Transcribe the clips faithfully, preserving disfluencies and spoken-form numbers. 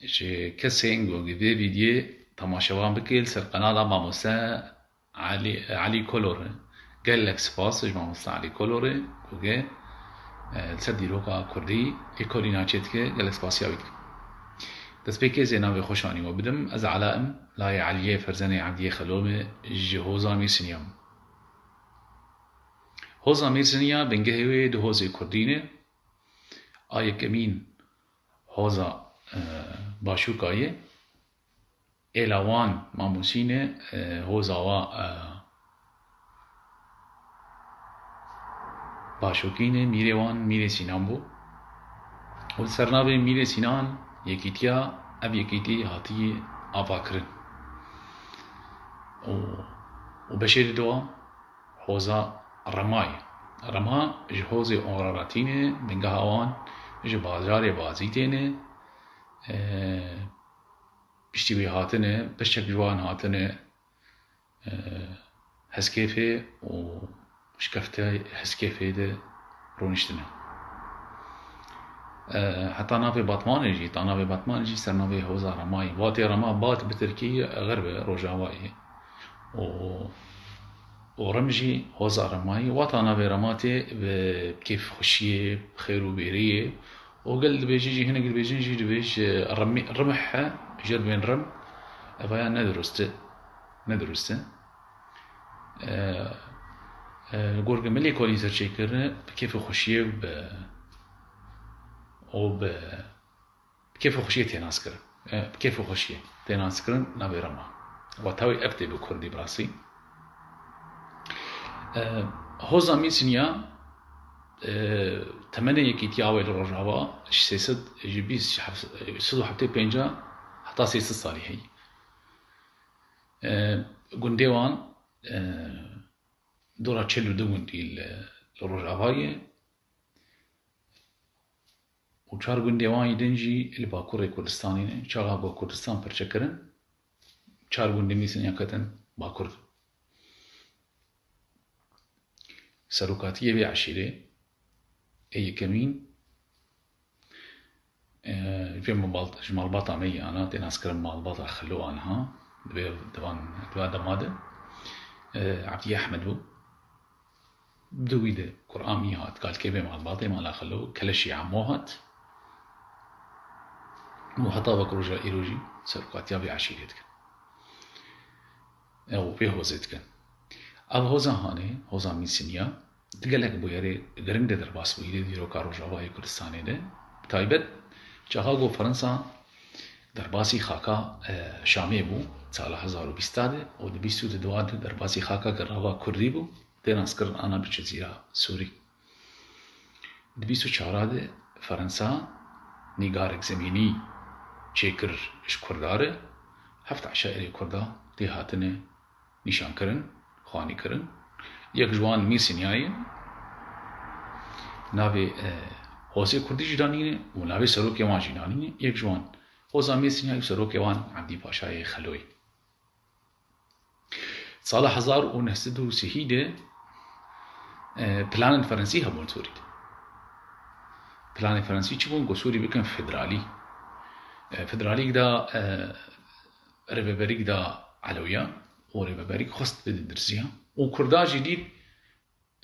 Ji kesên ku vê vîdyoyê temaşevan bike li ser qenala mamoste Elî, Elî Kolor e. Gelek spas ji mamoste Elî Kolor e ku ge, e, li ser dîroka kurdî lêkolîna çêdike, gelek spasiya wî dikim. Destpêkê ez ê navê xweşanî we bidim. Ez Ela im, layê Eliyê Ferzenê Evdiyê Xelo me, ji Hoza Mîrsinî ya me. Hoza Mîrsinî ya bingehê wê du hozê kurdî ne. A yekemîn hoza, e, Başûka ye. Êla wan Mamûsî ne, e, hoza wa, e, Başûkî ne, mîrê wan Mîrê Sînan bû. Û li ser navê Mîrê Sînan yekîtiya, ev yekîtî hatiye avakirin. Û, û beşê didowa hoza Rema ye. Rema ji hozê Oraratî ne, bingeha wan ji bajarê Bazîtê ne. E, Piştî wî hatine, beşek ji wan hatine, e, Heskêfê û şikefte Heskêfê de rûniştine. E, heta navê Batmanê jî, ta navê Batmanê jî ser navê Hoza Remayê. Batê Rema, Bat bi tirkî xerb e, rojavayê. Û, û Rem jî Hoza Remayê. Wata navê Rema tê bi kêfxweşiyê, bi xêr û bêriyê. Û gel dibêjin jî, hinek dibêjin jî, dibêj, e, Remî-, Rimih e, jêr bên Rem. Evaya ne dirust e. Ne dirust e. E, e, li gor ku min lêkolîn ser çêkirine, bi kêf û xweşiyê û bi, û bi, bi kêf û xweşiyê tê naskirin. E, bi kêf û xweşiyê tê naskirin, navê Rema. Wata wê ev tê bi kurdî bi rastî. E, Hoza Mîrsinî ya, e, temenê yekîtiya wê li Rojava ji sê sed, ji bîst, ji heft, sed û heftê pênc heta sê sed salî heye. E, gundê wan, e, dora çil û du gundî li, li Rojava ye. Û çar gundê wan yê din jî li Bakurê Kurdistanê ne. Çaxa ku Kurdistan pirçe kirin, çar gundê Mîrsinî ya ketin Bakur. Serokatiyê vê eşîrê, ê yekemîn, e, vê malbat-, ji malbata me yê ana, tê naskirin malbata Xelo aniha, di vê, di van, di va dema de, e, Ebdî Ehmed bû. Bi dû wî de Kur'an mî hat, kalkê vê malbatê, mala Xelo, keleşî Emo hat. Û heta wek roja îro jî serokatiya vê eşîrê dikin. Ew vê hozê dikin. Ev hoza hanê, hoza Mîrsinî ya, di gelek bûyerê giring de derbas bûyî di dîroka Rojavayê Kurdistanê de. Bi taybet, çaxa ku Fransa derbasî xaka, e, Şamê bû, sala hezar û bîst de, û di bîst û di dua de derbasî xaka girava Kurdî bû, tê naskirin ana bi Cezîra Sûrî. Di bîst û çar de Fransa nîgarek zemînî çêkir ji Kurda re, heft eşairê Kurda tê hatine nîşankirin, xwanîkirin. Yek ji wan Mîrsinî ya ye, navê, e, hozê Kurdî jî danîne û navê serokê wan jî danîne. Yek ji wan hoza Mîrsinî ya û serokê wan Ebdî Paşayê Xeloyê. Sala hezar û neh sed û sî de, e, planên Frensî hebûn Sûrî de. Planê Frensî çi bûn? Ku Sûrî bikin federalî. E, federalîk da, e, rêveberîk da Elewiyan û rêveberîk xwest bide Dirziyan. Û Kurda jî dît,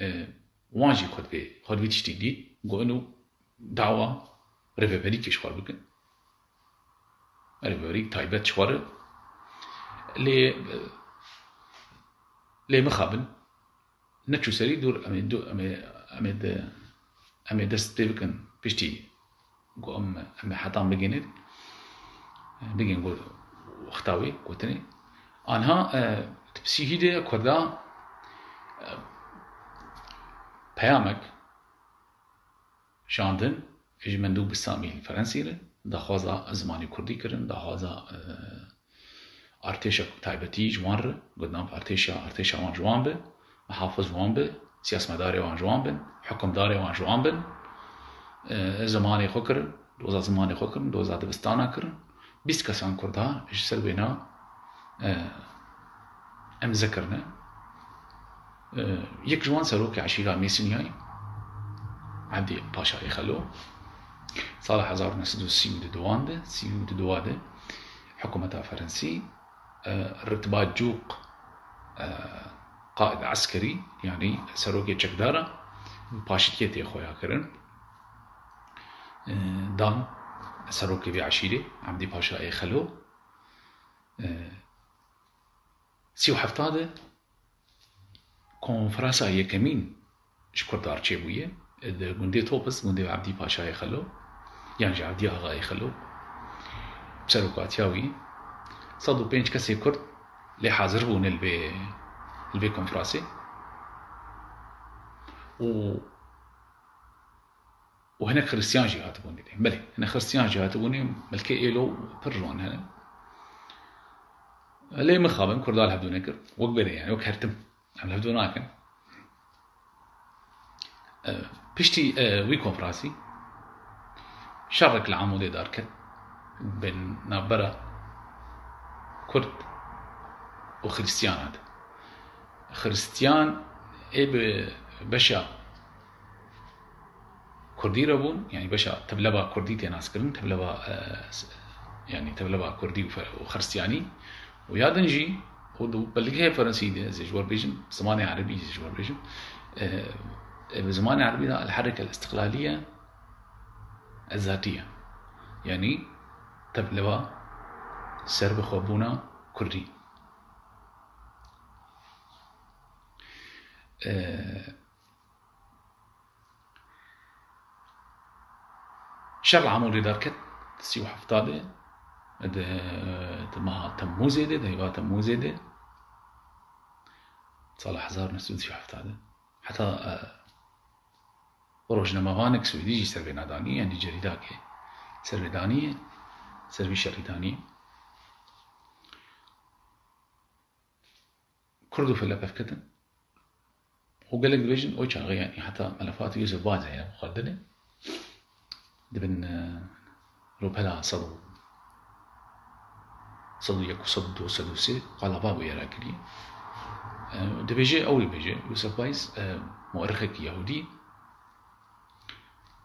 e, wan jî xwe divê, xwe divê tiştî dît, got, ino dawa rêveberîkê ji xwe bikin. Rêveberîk taybet ji xwe re. Lê, e, lê mixabin. Neçû serî dûr, em ê du-, em ê, em ê de, em ê dest pê bikin piştî ku em, em ê hetan bigihînin, bigihîn got, wexta wê gotinê. Anha, e, di pisîhî de Kurda, e, peyamek şandin ji Mendûb Samî li Frensî re, daxwaza zimanê kurdî kirin, daxwaza, e, artêşa taybetî ji wan re, gotin artêşa, artêşa wan ji wan be, mihafiz ji wan be, siyasmedarê wan ji wan bin, hukimdarê wan ji wan bin, e, zimanê xwe kirin, doza zimanê xwe kirin, doza dibistana kirin. Bîst kesan Kurda ji ser wêna, e, emze kirine. E, yek ji wan serokê eşîra Mêsiniyayê, Evdî Paşayê Xelo. Sala hezar û neh sed û sî û duan de, sî û duwa de hikûmeta Ferensî, e, ritba cûq, e, qaid eskerî, yanî serokê çekdara paştiyê tê xweya kirin, e, dan serokê vê eşîrê, Ebdî Paşayê Xelo. E, sî û hefta de konferansa yekemîn ji Kurdan çêbûye. Di gundê Topis, gundê Ebdî Paşayê Xelo, yan jî Ebdî Axayê Xelo, bi serokatiya wî, sed û pênc kesê Kurd lê hazir bûne li vê, li vê konferansê. Û û hinek Xiristiyan jî hatibûnê lê. Belê, hinek Xiristiyan jî hatibûnê, belkê êlo pir wan hene. Lê mixabin, Kurda li hevdû nekir. Wek berê, yani, wek her tim. Em li hevdû nakin. E, piştî, e, wî konferansî şerrek li Amûdê derket bin navbera Kurd û Xiristiyana de. Xiristiyan ê bi beşa Kurdî re bûn, yanî beşa tevleva Kurdî tê naskirin, tevleva, e, s-, yanî tevleva Kurdî û fe-, û Xiristiyanî û ya din jî, û di belgehê Ferensî de, ez ê ji we bêjim, zimanê Erebî jî ji we bêjim, e, e, bi zimanê Erebî de El-Hereke El-Îstiqlaliye Ez-Zatîye. Yanî tevleva serbixwebûna Kurdî. E, Şer li Amûdê derket, sî û hefta de, di, di meha Temmûzê de, di heyva Temmûzê de, sala hezar û neh sed û sî û hefta de. Heta, e, rojnamevanek swêdî jî ser vê nedanî, yanî cerîdakê ser vê danî, ser vî şerî danî. Kurd û Fele pevketin. Û gelek dibêjin, o çaxê, yanî heta melefatê Yûsif Bazê heye xwardinê. Dibin, e, rûpela sed û, sed û yek û sed û du, sed û sê qalaba bûye rakirî. E, dibêje, ew dibêje, Yûsif Bayis, e, muerrixekî Yahûdî,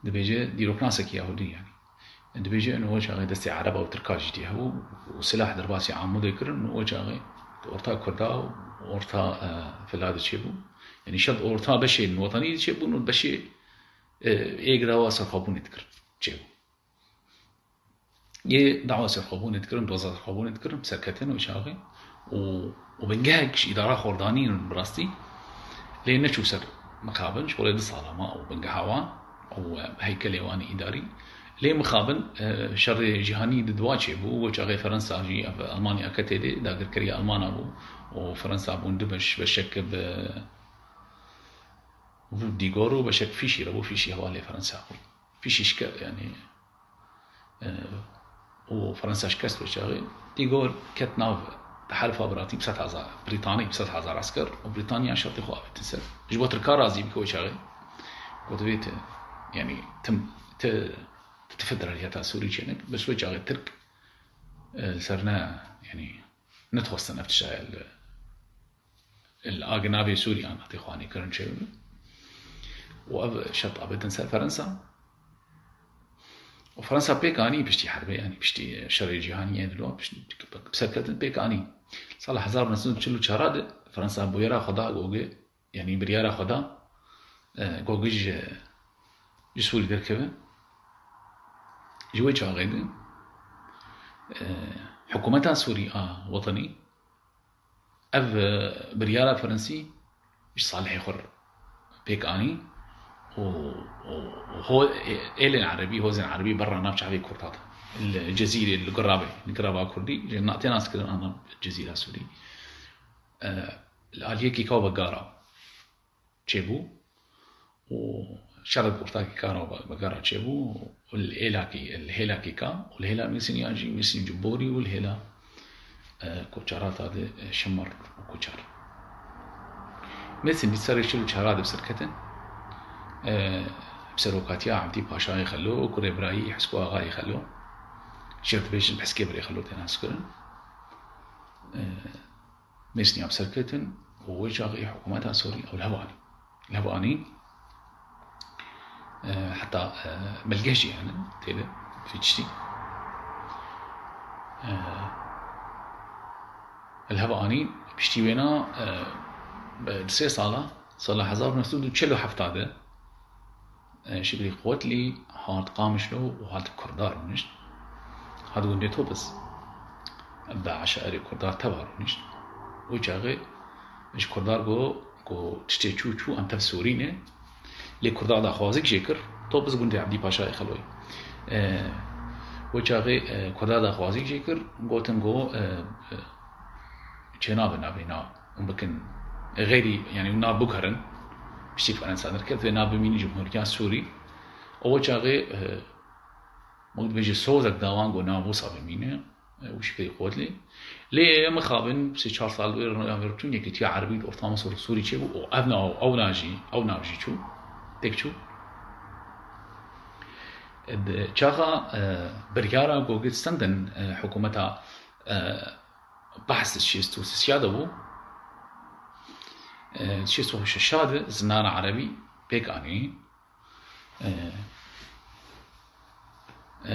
Dibêje, dîroknasekî Yahûdî, yanî. Dibêje, û o çaxê destê Ereba û Tirka jî tê hebû û silah derbasî Amûdê kirin û o çaxê orta Kurda û orta, e, Fila de çêbû. Yanî şer orta beşê wetanî de çêbûn û beşê, e, ê girava serxwebûnê dikirin çêbû. Yê dawa serxwebûnê dikirin, doza serxwebûnê dikirin, serketin û çaxê. Û, û bingehek ji îdara xordanî in bi rastî. Lê neçû ser mixabin, ji xwe lê du sala ma û bingeha wan û, e, heykelê wan ê îdarî. Lê mixabin, e, şerê cîhanî di dua çêbû, wê çaxê Fransa jî, ev Almanya ketê dê, dagirkeriya Almana bû û Fransa bûn du beş, beşek bi Vû Dîgor û beşek fîşî re bû, fîşî hevalê Fransa bû. Fîşî şike-, yanî, e, û Fransa şikest wê çaxê. Dîgor ket nav tehalifa biratî bi sed hezar, Brîtanî bi sed hezar esker û Brîtanya şertê xwe avêtin ser. Ji bo Tirka razî bike wê çaxê. Got, divê tu, yanî, tim, tu, tu, tu federaliyeta Sûrî çênek. Bes wê çaxê Tirk, e, li ser ne, yanî, nedixwestin ev tiştaya li, li agê navê Sûrî an hatê xwanê kirin çêbû. Û ev şert avêtin ser Fransa. Û Fransa pêk anî piştî herbê, yanî piştî şerê cîhanî yê dilo, piştî serketin pêk anî. Sala hezar û neh sed û çil û çar de Fransa bûyera xwe da Gogê, yanî biryara xwe da, e, Gogê ji, ji Sûrî derkeve. Ji wê çaxê de, e, hikûmeta Sûrî a wetanî ev, e, biryara Fransî ji salihê xwe re pêk anî û, û, û ho-, ê-, êlên erebî, hozên erebî berra nav çavê Kurda de. Li Cezîrê, li Giravê, li Girava Kurdî, ji na-, tê naskirin ana Cezîra Sûrî. E, li aliyekî ka vegara çêbû û şerek ortakî ka ve-, vegara çêbû û li êlakî, li hêlakî ka û li hêla Mêrsînî ya jî, Mêrsîn Ciborî û li hêla, e, koçara ta de, e, Şimir û Koçar. Mêrsîn di serê çil û çara de bi serketin, e, bi serokatiya Evdî Paşayê Xelo û kurê birayî Hisko Axayê Xelo, jê dibêjin Hiskê Birê Xelo tê naskirin. E, Mêrsînî ya bi serketin û wê çaxê hikûmeta Sûrî ew li hev anî. Li hev anî, e, heta, e, belge jî hene tê de, vê tiştî. E, li hev anî piştî wêna, e, bi sê sala, sala hezar û neh sed û çel û heft de, e, Şikrî Qotlî hat Qamişlo û hat Kurdar rûnişt. Hat gundê Topiz. Bi eşairê Kurdar teva rûnişt. Wê çaxê ji Kurdar got, ku tiştê çû çû, em tev Sûrî ne. Lê Kurdar daxwazîk jê kir, Topiz gundê Ebdî Paşayê Xeloyê. E, wê çaxê, e, Kurdar daxwazîk jê kir, gotin ku, e, e, çênabe navê na hûn bikin, e, xeyrî, yanî nav biguherin, piştî Fransa derket, vê nav bimîne Cumhuriya Sûrî. Û wê çaxê, e, wek dibêje sozek da wan ku nav wisa bimîne, e, û Şikrî Qotlî. Lê mixabin sê çar sal wê rûnê, rûnê Yekîtiya Erebî di orta Misir û Sûrî çêbû û ev nav, ew nav jî, ew nav jî çû, têk çû. E, di çaxa, e, biryara ku gihîştin, e, hikûmeta, e, Behs şêst û sê de bû. E, şêst û şeş de zinana erebî pêk anî. E, e,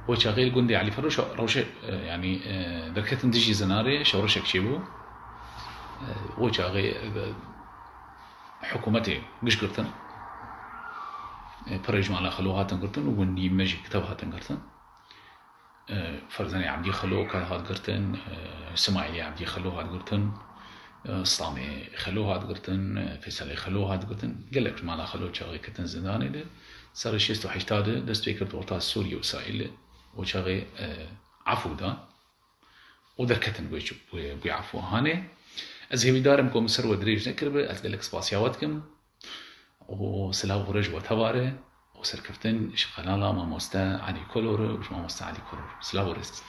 wê çaxê li gundê Elî Feroşa rewşe, e, yanî, e, derketin dijî zinarê şewreşek çêbû. E, wê çaxê, e, hikûmetê giş girtin. E, pirê ji mala Xelo hatin girtin û gundî me jî kitev hatin girtin. E, Ferzanê Ebdî Xelo hat girtin, e, Simaîlê Ebdî Xelo hat girtin, e, Slamê Xelo hat girtin, e, Feyselê Xelo hat girtin. Gelek ji mala Xelo çaxê ketin zindanê de. Serê şêst û heşt de dest pê kir orta Sûriyê û Îsraîlê. Wê çaxê, e, efû da û derketin wê çi, wê, wê efû hanê. Ez hêvîdar im ku min ser we dirêj nekiribe, ez gelek spasiya we dikim. û silav û rêz ji we tevare û serkeftin ji kanala mamoste Elî Kolor û ji mamoste Elî Kolor. Silav û rêz.